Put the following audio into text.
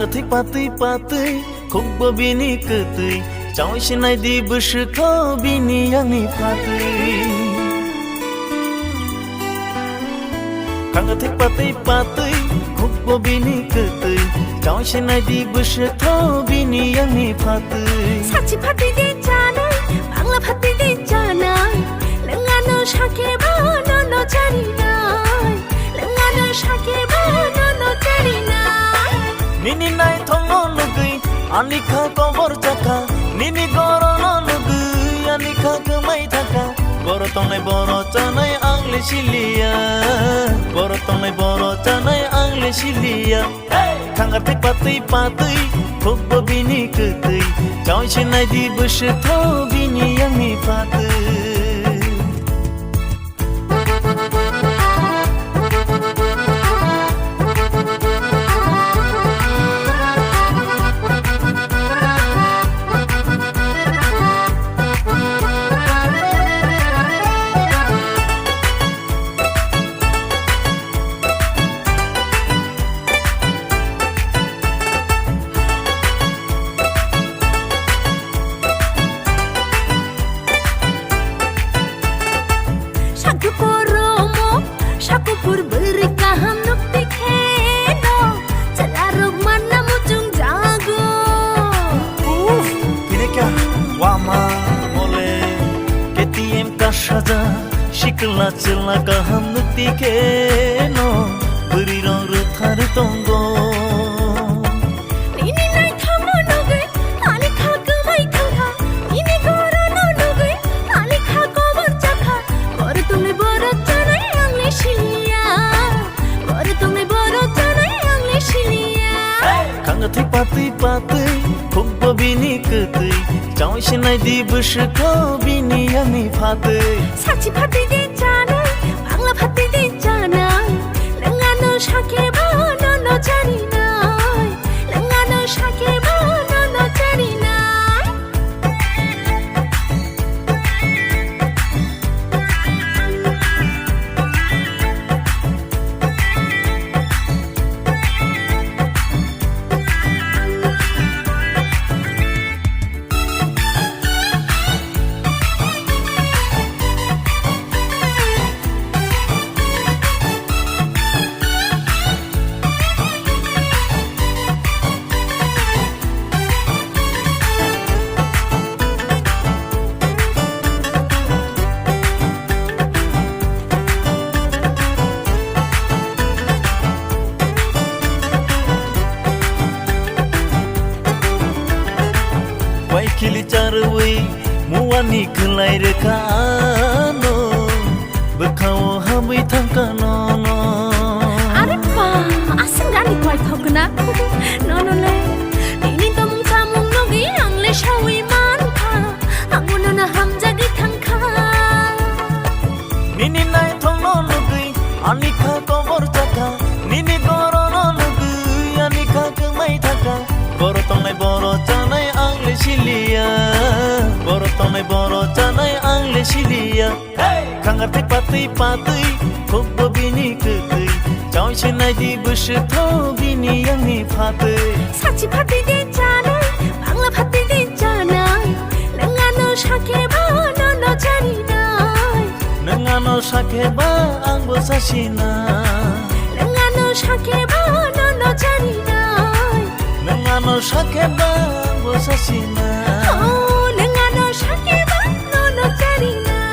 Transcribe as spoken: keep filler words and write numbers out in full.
Thik patwi patwi, khukbo bini kwtwi, chawng sinai di bwswk tho bini yangni phatwi. Kanga thik patwi patwi, khukbo bini kwtwi, chawng sinai di bwswk tho bini yangni phatwi. Sachi phatwi di chanai, bangla phatwi di chanai, nwng ano sakhe ba nono charinai, nwng ano sakhe ba nono charinai. Nini naithokno nugwi ani kha kobor chakha, nini gorono nugwi ani kha kwmai thakha. Boro tongnai boro chanai ang le siliya, boro tongnai boro chanai ang le siliya. Hey! Khangar thik patwi patwi, khukbo bini kwtwi, chawng sinai di bwswk tho bini yangni phatwi. Sakupor romo, sakupor bwrwi kaham nukti kheno, chwlarok manna muchung jago. Uff, tini kya wama mole, K T M kasaja, sikla chwla kaham nukti kheno, bwrwi rok rwthar tongo. Nini naithokno nugwi ani kha kwmai thangkha, nini gorono nugwi ani kha kobor chakha. Boro tongnai boro chanai ang le siliya, boro tongnai boro chanai ang le siliya. Kanga thik patwi patwi, khukbo bini kwtwi, chawng sinai di bwswk tho bini yangni phatwi. Sachi phatwi di chanai, bangla phatwi di chanai, nwng ano sakhe ba nono charinai, nwng ano sakhe ba nono charinai. Waikili charwi muani khwlai rwkha ano, bwkhao habwi thangkha nono. Are ba, aswk ani kwlai thok gwnang. Nono le, nini tomung chamung nugwi ang le sawi mankha, ang bono no hamjagwi thangkha. Nini naithokno nugwi ani kha kobor chakha, nini gorono nugwi ani kha kwmai thakha. Boro tongnai boro chanai ang le siliya, boro tongnai boro chanai ang le siliya. Hey! Khangar thik patwi patwi, khukbo bini kwtwi, chawng sinai di bwswk tho bini yangni phatwi. Sachi phatwi di chanai, bangla phatwi di chanai, nwng ano sakhe ba nono charinai. Nwng ano sakhe ba ang bo sasina. Nwng ano sakhe ba nono charinai. Nwng ano sakhe ba ang bo sasina.